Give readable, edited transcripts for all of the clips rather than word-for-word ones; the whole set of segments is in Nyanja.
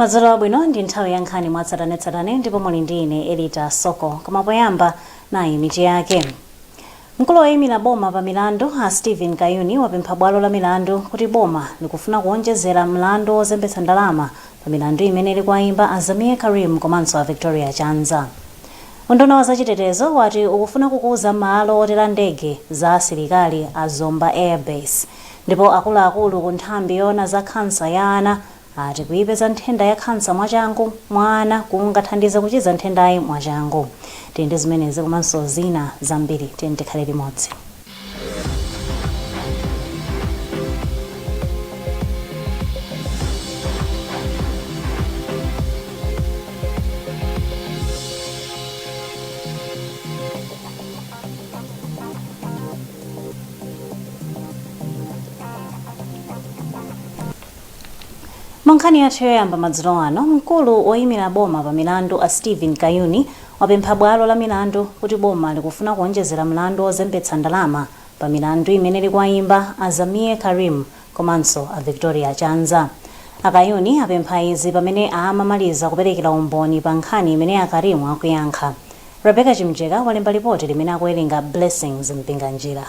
Madzulo abwino, ndi nthawi ya nkhani mwatsatanetsatane ndipo muli ndi ine Elita Soko. Koma poyamba, nayi mitu yake. Mkulu woyimira boma pa milandu a Stephen Kayuni wapempha bwalo la milandu kuti boma likufuna kuwonjezera mlandu wozembetsa ndalama pa milandu imene likuwayimba a Zamir Karim komanso a Victoria Chanza. Unduna wa zachitetezo wati ukufuna kukuza malo otera ndege za asilikali a Zomba Air Base. Ndipo akuluakulu ku nthambi yoona za khansa ya ana ati kuipeza nthenda ya khansa mwachangu mwa ana kungathandize kuchiza nthendayi mwachangu. Tili ndi zimenezi komanso zina zambiri, tiyeni tikhale limodzi. Mu nkhani yathu yoyamba madzulo ano, mkulu woyimira boma pa milandu a Stephen Kayuni wapempha bwalo la milandu kuti boma likufuna kuonjezera mlandu wozembetsa ndalama pa milandu imene likuwayimba a Zamir Karim komanso a Victoria Chanza. A Kayuni apempha izi pamene amamaliza kuperekera umboni pa nkhani imene a Karim akuyankha. Rebecca Chimjeka walemba lipoti limene akuwerenga Blessings Mpinganjira.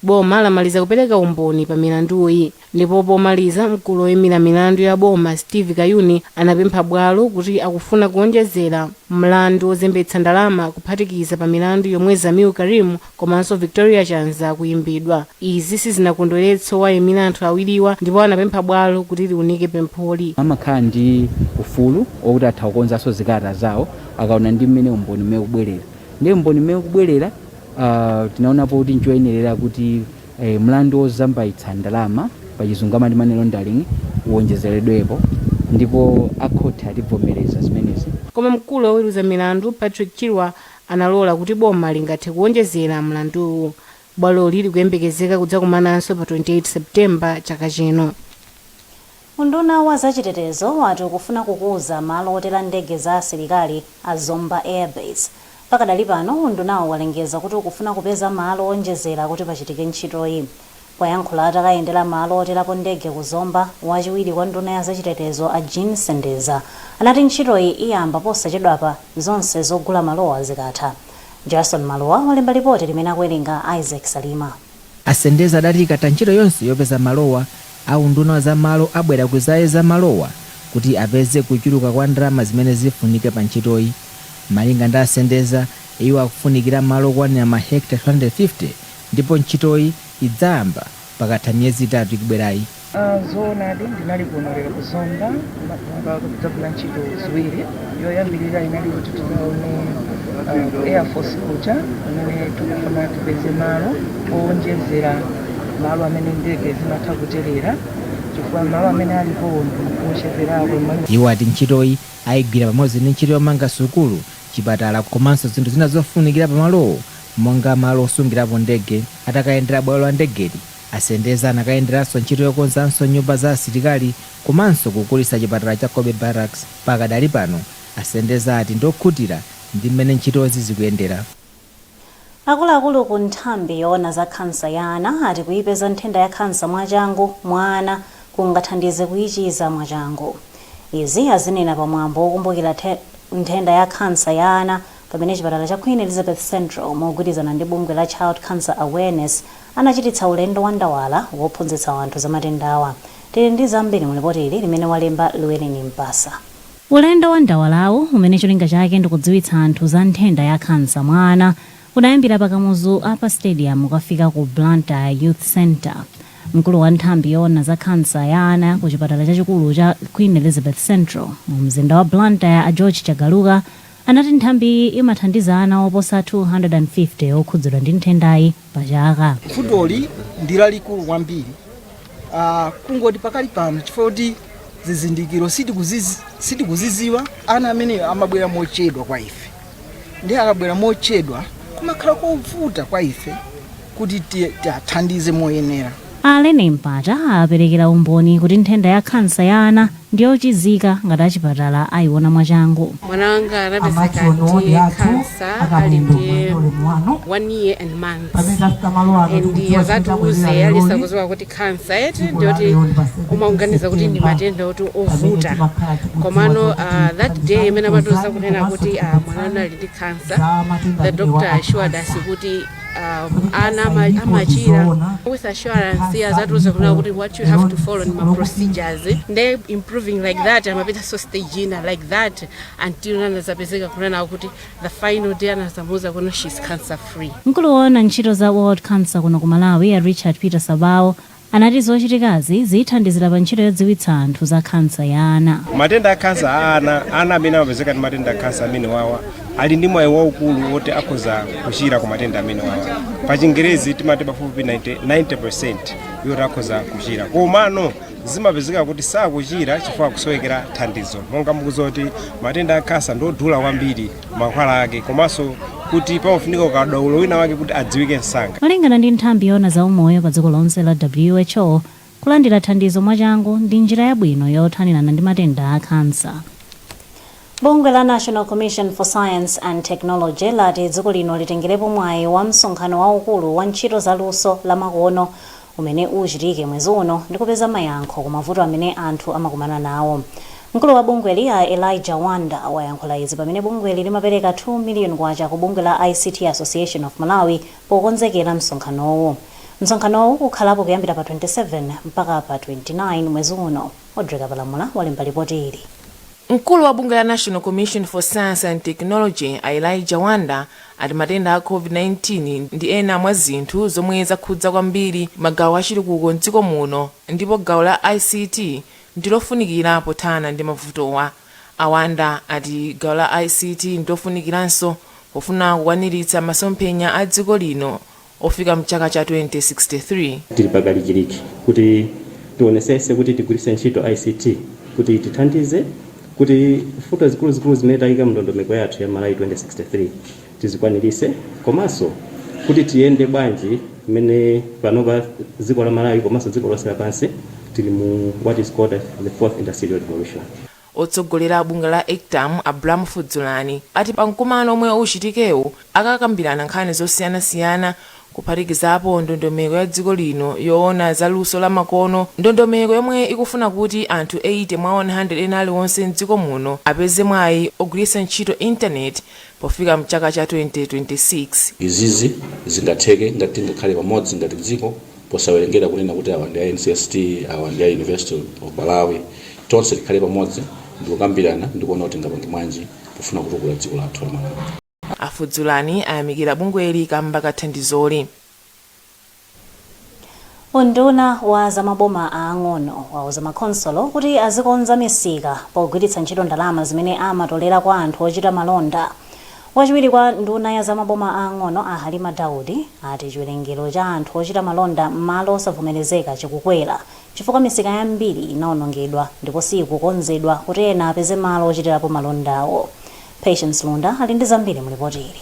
Boma lamaliza kupereka umboni pa milanduyi ndipo pomaliza mkulu woyimira milandu ya boma Steve Kayuni anapempha bwalo kuti akufuna kuonjezera mlandu wozembetsa ndalama kuphatikiza pa milandu yomwe Zamir Karim komanso Victoria Chanza akuyimbidwa. Izi sizinakondweretse owayimira anthu awiriwa ndipo anapempha bwalo kuti liunike pempholi. Amakhala ndi ufulu wokuti atha kukonzanso zikalata zawo akaona ndi mmene umboni umene ukubwerera. Ndiye umboni mmene ukubwerera, tinaonapo kuti nchoyenerera kuti mlandu wozambaitsa ndalama, pachizungu amati money laundering, uwonjezeredwepo ndipo akhoti ativomereza zimenezi. Koma mkulu woweruza milandu Patrick Chirwa analola kuti boma lingathe kuwonjezera mlanduwu. Bwaloli likuyembekezeka kudzakumananso pa 28 September chaka chino. Unduna wa zachitetezo wati ukufuna kukuza malo otera ndege za asilikali a Zomba Air Base. Pakadali pano, undunawu walengeza kuti ukufuna kupeza malo owonjezera kuti pachitike ntchitoyi. Poyankhula atakayendera malo oterapo ndege ku Zomba, wachiwiri kwa nduna ya zachitetezo a Jean Sendeza anati ntchitoyi iyamba posachedwapa zonse zogula malowa zikatha. Jason Maluwa walemba lipoti limene akuwerenga Isaac Salima. A Sendeza adati ikatha ntchito yonse yopeza malowa, a unduna wa za malo abwera kuzayeza malowa kuti apeze kuchuluka kwa ndalama zimene zifunike pa ntchitoyi. Malinga ndi a Sendeza, iwo akufunikira malo okwanira ma hectare 250 ndipo ntchitoyi idzayamba pakatha miyezi itatu ikubwerayi. Zoonadi, ndinali kuno lero ku Zomba makamaka kudzagwira ntchito ziwiri. Yoyambirira inali kuti tikaone ku Air Force kuja kumene tikufuna tipeze malo owonjezera malo amene ndege zimatha kuterera, chifukwa malo amene alipo ndi ocheperako. Iwo ati ntchitoyi ayigwira pamodzi ndi ntchito yomanga sukulu, chipatala komanso zinthu zina zofunikira pamalowo monga malo osungirapo ndege. Atakayendera bwalo la ndegeli, a Sendeza anakayenderanso ntchito yokonzanso nyumba za asilikali komanso kukulitsa chipatala cha Cobbe Barracks. Pakadali pano, a Sendeza ati ndiokhutira ndi mmene ntchitozi zikuyendera. Akuluakulu ku nthambi yoona za khansa ya ana ati kuipeza nthenda ya khansa mwachangu mwa ana kungathandize kuichiza mwachangu. Izi azinena pa mwambo wokumbukira nthenda ya khansa ya ana pamene chipatala cha Queen Elizabeth Central mogwirizana ndi bungwe la Child Cancer Awareness anachititsa ulendo wa ndawala wophunzitsa anthu za matendawa. Tili ndi zambiri mu lipoti ili limene walemba Lueleni Mpasa. Ulendo wa ndawalawu, umene cholinga chake ndikudziwitsa anthu za nthenda ya khansa mwa ana, unayambira pa Kamuzu Upper Stadium kukafika ku Blantyre Youth Centre. Mkulu wa nthambi yoona za khansa ya ana ku chipatala chachikulu cha Queen Elizabeth Central mu mzinda wa Blantyre, a George Chagaluka, anati nthambiyi imathandiza ana oposa 250 okhudzidwa ndi nthendayi pa chaka. Vutoli ndi lalikulu kwambiri, kungoti pakali pano chifukwa kuti zizindikiro sitikuziziwa, ana amene amabwera mochedwa kwa ife, ndi akabwera mochedwa kumakhala kovuta kwa ife kuti tiathandize moyenera. Alene Mpata aperekera umboni kuti nthenda ya khansa ya ana ndiyochizika ngati achipatala ayiona mwachangu. Mwana wanga anapezeka ndi kansa ali ndi 1 year and months, and azatiuze alisakuziwa kuti kansa eti ndiyoti umaunganiza kuti ndi matenda oti ovuta. Komano that day imene amatiuza kunena kuti mwana wanu ali ndi kansa, the doctor assured us kuti ana amachira with assurance. Azatiuza kunena kuti what you have to follow ni ma procedures, nde improving like that, amapita so stage ina like that until anazapezeka kunena kuti the final day anazamuuza kuno she's cancer free. Mkulu woona ntchito za World Cancer kuno ku Malawi, a Richard Peter Sabao, anati zochitikazi ziyithandizira pa ntchito yodziwitsa anthu za khansa ya ana. Matenda a khansa a ana, ana amene amapezeka ndi matenda a khansa amene wawa ali ndi mwayi waukulu woti akhoza kuchira ku matenda amene wawa. Pa Chingerezi timati pafupifupi 90% yoti akhoza kuchira, komano zimapezeka kuti sakuchira chifukwa kusowekera thandizo, monga mukudziwa kuti matenda a khansa ndodula kwambiri mankhwala ake, komanso kuti pamafunika ukadaulo wina wake kuti adziwike msanga. Malingana ndi nthambi yoona za umoyo pa dziko lonse la WHO, kulandira thandizo mwachangu ndi njira yabwino yothanirana ndi matenda a khansa. Bungwe la National Commission for Science and Technology lati dziko lino litengerepo mwayi wa msonkhano waukulu wa ntchito zaluso lamakono umene uchitike mwezi uno ndi kupeza mayankho ku mavuto amene anthu amakumana nawo. Mkulu wa bungweli, a Elijah Wanda, wayankhula izi pamene bungweli limapereka 2 million kwacha ku bungwe la ICT Association of Malawi pokonzekera msonkhanowu. Msonkhanowu ukhalapo kuyambira pa 27 mpaka pa 29 mwezi uno. Odreka Palamula walemba ripoti ili. Mkulu wa bungwe la National Commission for Science and Technology, a Elijah Wanda, ati matenda a COVID-19 ndi ena mwa zinthu zomwe zakhudza kwambiri magawo achitukuko mdziko muno, ndipo gawo la ICT ndilofunikira pothana ndi mavutowa. Awanda ati gawo la ICT ndilofunikiranso pofuna kukwaniritsa masomphenya a dziko lino ofika mchaka cha 2063. Tili pakalikiliki kuti tionesese kuti tigwiritse ntchito ICT kuti tithandize kuti mfundo zikuluzikulu zimene tayika mndondomeko yathu ya Malawi 2063 tizikwanirise, komanso kuti tiyende bwanji mmene panopa dziko la Malawi komanso dziko lonse lapansi tili mu what is called the fourth industrial revolution. Otsogolera bungwe la ECTAM, Abrahamu Fudzulani, ati pamkumano omwe uchitikewu akakambirana nkhani zosiyanasiyana, kuphatikizapo ndondomeko ya dziko lino yoona za luso la makono, ndondomeko yomwe ikufuna kuti anthu 80 mwa 100 ena aliwonse mdziko muno apeze mwayi ogwiritsa ntchito intaneti pofika mchaka cha 2026. Izizi zingatheke ngati tingakhale pamodzi ngati dziko, posawerengera kunena kuti awa ndi a NCST, awa ndi a University of Malawi. Tonse tikhale pamodzi ndikukambirana ndikuona kuti tingapange bwanji pofuna kutukula dziko lathu la Malawi. Afudzulani ayamikira bungweli kamba ka thandizoli. Unduna wa zamaboma aang'ono wauza makhonsolo kuti azikonza misika pogwiritsa ntchito ndalama zimene amatolera kwa anthu ochita malonda. Wachiwiri kwa nduna ya zamaboma aang'ono, a Halima Daudi, ati chiwerengero cha anthu ochita malonda m'malo osavomerezeka chikukwera chifukwa misika yambiri inawonongedwa ndipo sikukonzedwa kuti ena apeze malo ochitirapo malondawo. Patience Lunda ali ndi zambiri mu ripoti ili.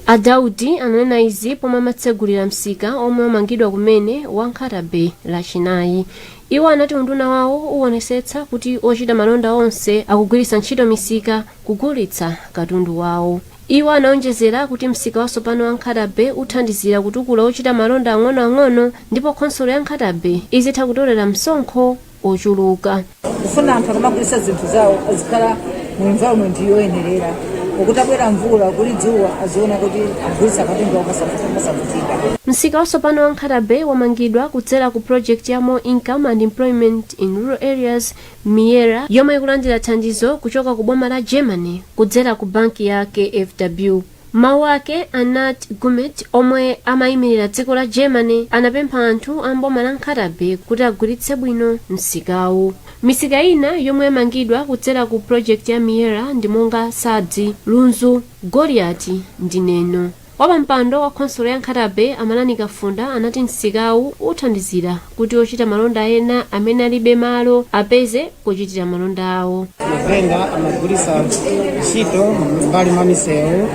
Adaudi ananena izi pomwe amatsegulira msika omwe wamangidwa kumene wa Nkhata Bay Lachinayi. Iwo anati unduna wawo uwonesetsa kuti ochita malonda onse akugwiritsa ntchito misika kugulitsa katundu wawo. Iwo anaonjezera kuti msika watsopano wa Nkhata Bay uthandizira kutukula ochita malonda ang'onoang'ono, ndipo khonsolo ya Nkhata Bay izitha kutolera msonkho ochuluka. Kufuna anthu akamagulitsa zinthu zawo azikhala mu environment yoyenerera, ukuti abwera mvula, kuli dzuwa, aziona kuti agulitsa katundu wawo mosavutika. Msika watsopano wa Nkhata Bay wamangidwa kudzera ku project ya More Income and Employment in Rural Areas, MIERA, yomwe ikulandira thandizo kuchoka ku boma la Germany kudzera ku banki ya KfW. Mawu ake, Anat Gumet, omwe amayimirira dziko la Germany, anapempha anthu a mboma la Nkhata Bay kuti agwiritse bwino msikawu. Misika ina yomwe yamangidwa kudzera ku project ya MIERA ndi monga Sadzi, Lunzu, Goliati ndi Neno. Wapampando wa khonsolo ya Nkhata Bay, Amalani Kafunda, anati msikawu uthandizira kuti ochita malonda ena amene alibe malo apeze kuchitira malonda awo. Mavenda amagulisa ntchito mbali mwa misewu,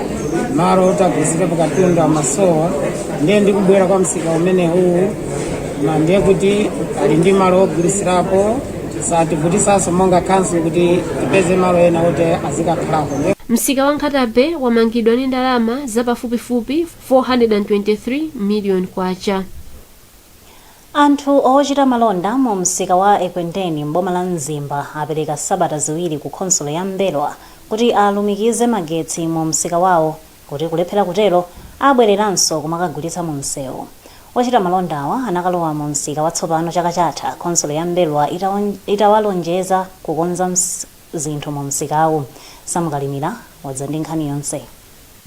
malo oti agulisirepo katundu amasowa. Ndiye ndikubwera kwa msika umene uwu Koma ndiye kuti ali ndi malo ogulisirapo, sativutisanso monga council kuti tipeze malo ena oti azikakhalako. Msika wa Nkhata Bay wamangidwa ndi ndalama zapafupifupi 423 million kwacha. Anthu ochita malonda mu msika wa Ekwendeni m'boma la Mzimba apereka sabata 2 ku khonsolo ya M'mbelwa kuti alumikize magetsi mu msika wawo, kuti kulephera kutero abwereranso kumakagulitsa mu msewu. Ochita malondawa anakalowa mu msika watsopano chaka chatha khonsolo ya M'mbelwa itawalonjeza kukonza zinthu mu msikawu. Samukalimira wadza ndi nkhani yonse.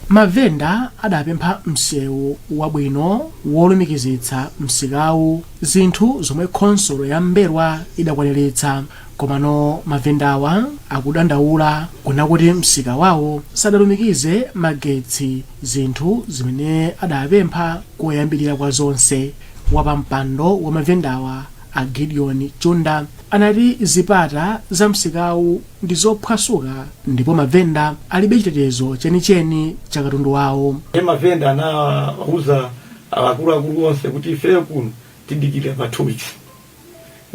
Mavenda adapempha msewu wabwino wolumikizitsa msikawu, zinthu zomwe khonsolo ya M'mbelwa idakwaniritsa. Komano mavendawa akudandaula kuna kuti msika wawo sadalumikize magetsi, zinthu zimene adapempha koyambirira kwa zonse. Wapampando wa mavendawa a Gideon Chunda anati zipata za msikawu ndi zophwasuka ndipo mavenda alibe chitetezo chenicheni cha katundu wawo. Mavenda anawauza akuluakulu onse kuti ifeyo kuno tidikire pa 2 weeks.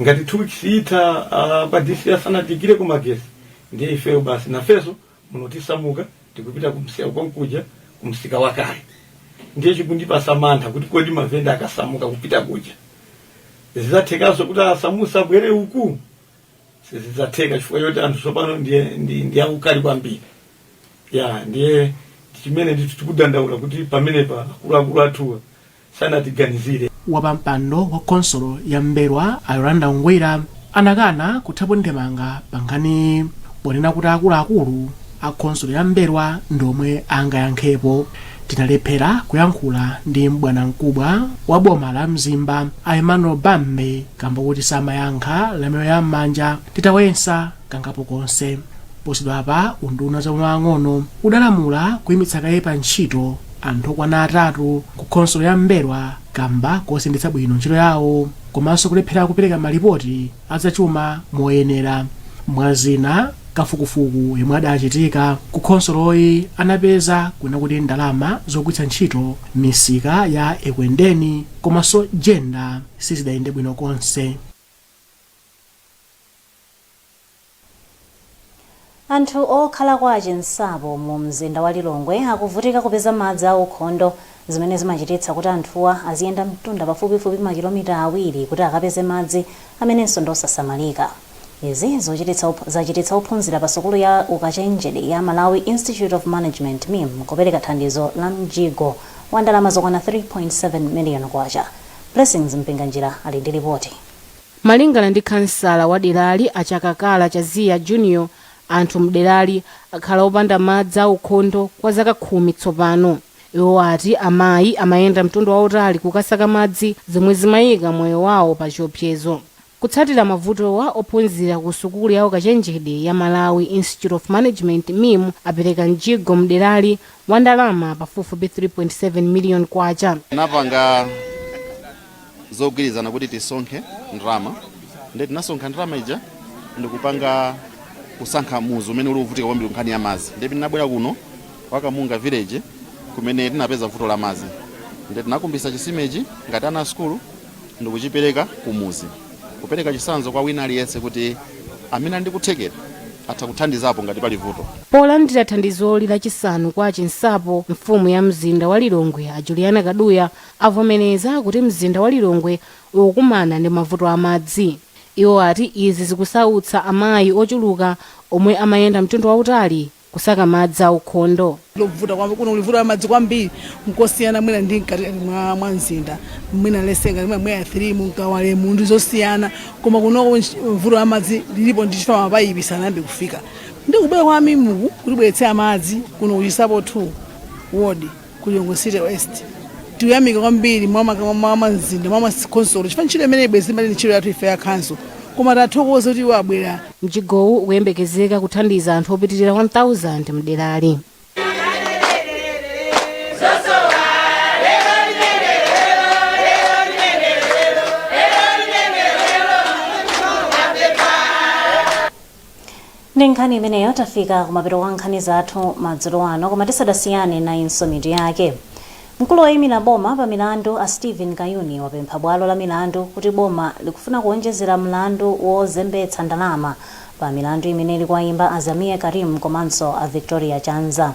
Ngati 2 weeks itha pa DC asanatiikire ku magesi, ndiye ifeyo basi nafeso muno tisamuka, tikupita kumsika konkuja, kumsika wakale. Ndiye chikundipasa mantha kuti kodi mavenda akasamuka kupita kuja zidzathekanso kuti asamusa abwere uku? Sizidzatheka chifukwa choti anthu tsopano ndiye ndi aukali kwambiri. Ya, ndiye chimene ndithu tikudandaula kuti pamenepa akuluakulu athuwa sanatiganizire. Wapampando wa khonsolo ya M'mbelwa a Yolanda Ngwira anakana kuthapo ndemanga pa nkhani ponena kuti akuluakulu a khonsolo ya M'mbelwa ndiomwe angayankhepo. Tinalephera kuyankhula ndi bwanamkubwa wa boma la Mzimba a Emmanuel Bambe kamba kuti samayankha lamya ya m'manja titawayesa kangapo konse. Posachedwapa unduna za ang'ono udalamula kuyimitsa kaye pa ntchito anthu okwana 3 ku khonsolo ya M'mbelwa kamba kosayendetsa bwino ntchito yawo komanso kulephera kupereka malipoti azachuma moyenera. Mwazina, kafukufuku yemwe adachitika ku khonsoloyi anapeza kuna kuti ndalama zogwiritsa ntchito misika ya Ekwendeni komanso Jenda sizidayende bwino konse. Anthu okhala kwa Chinsapo mu mzinda wa Lilongwe akuvutika kupeza madzi a ukhondo, zimene zimachititsa kuti anthuwa aziyenda mtunda pafupifupi makilomita 2 kuti akapeze madzi amenenso ndi osasamalika. Izi zachititsa ophunzira pa sukulu ya ukachenjede ya Malawi Institute of Management, MIM, kupereka thandizo la mjigo wa ndalama zokwana 3.7 million kwacha. Blessings Mpinganjira ali ndi lipoti. Malingana ndi khansala wa derali a Chakakala Chaziya Junior, anthu mderali akhala opanda madzi aukhondo kwa zaka 10 tsopano. Iwo ati amayi amayenda mtunda wautali kukasaka madzi zomwe zimayika moyo wawo pa chiopsezo. Kutsatira mavutowa, ophunzira ku sukulu ya ukachenjede ya Malawi Institute of Management, MIM, apereka mjigo mderali wa ndalama pafupifupi 3.7 million kwacha. Tinapanga zogwirizana kuti tisonkhe ndalama, ndi tinasonkha ndalama ija ndikupanga kusankha muzi umene uli wovutika kwambiri nkhani ya madzi. Ndipo tinabwera kuno kwa Kamunga village kumene tinapeza vuto la madzi, ndi tinakumbisa chisimechi ngati ana a sukulu ndikuchipereka kumuzi, kupereka chitsanzo kwa wina aliyense kuti amene ali ndi kuthekera atha kuthandizapo ngati pali vuto. Polandira thandizoli Lachisanu kwa Chinsapo, mfumu ya mzinda wa Lilongwe a Juliana Kaduya avomereza kuti mzinda wa Lilongwe ukukumana ndi mavuto a madzi. Iwo ati izi zikusautsa amayi ochuluka omwe amayenda mtunda wautali kusaka madzi aukhondo. Lovuta kwambiri kuno, kuli vuto la madzi kwambiri, nkosiyana mwina ndi mkati mwa mzinda, mwina lesenga mwina mweya 3 munkawale mundu zosiyana, koma kunoko vuto la madzi lilipo ndi chifukwa mapayipi sanayambe kufika. Ndi kubwera kwa MIM-ku kutibweretsera madzi kuno ku Chinsapo 2 ward ku Lilongwe City West, tikuyamika kwambiri mwa mzinda, mwa khonsolo, chifukwa ntchito imene ibwezi imene ntchito yathu ife ya council, koma tathokoza kuti iwo abwera. Mjigowu ukuyembekezeka kuthandiza anthu opitirira 1000 mderali. Ndi nkhani imeneyo tafika kumapeto kwa nkhani zathu madzulo ano, koma tisadasiyane nayinso mitu yake. Mkulu woyimira boma pa milandu a Stephen Kayuni wapempha bwalo la milandu kuti boma likufuna kuwonjezera mlandu wozembetsa ndalama pa milandu imene likuwayimba a Zamir Karim komanso a Victoria Chanza.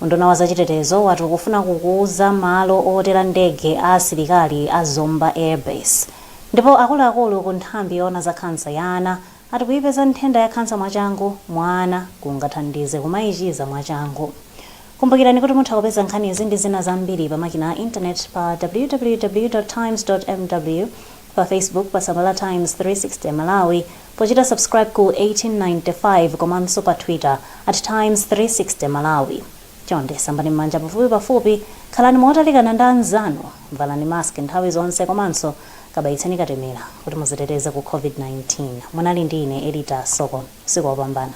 Unduna wa zachitetezo wati ukufuna kukuza malo otera ndege a asilikali a Zomba Airbase. Ndipo akuluakulu ku nthambi yoona za khansa ya ana ati kuyipeza nthenda ya khansa mwachangu mwa ana kungathandize kumayichiza mwachangu. Kumbukirani kuti mutha kupeza nkhanizi ndi zina zambiri pa makina a intaneti pa www.times.mw, pa Facebook pa tsamba la Times 360 Malawi pochita subscribe ku 1895, komanso pa Twitter @Times360Malawi. Chonde sambani m'manja pafupi pafupi, khalani motalikana ndi anzanu, valani mask nthawi zonse komanso kabayitseni katemera kuti muziteteze ku COVID-19. Munali ndi ine, Elita Soko. Usiku wopambana.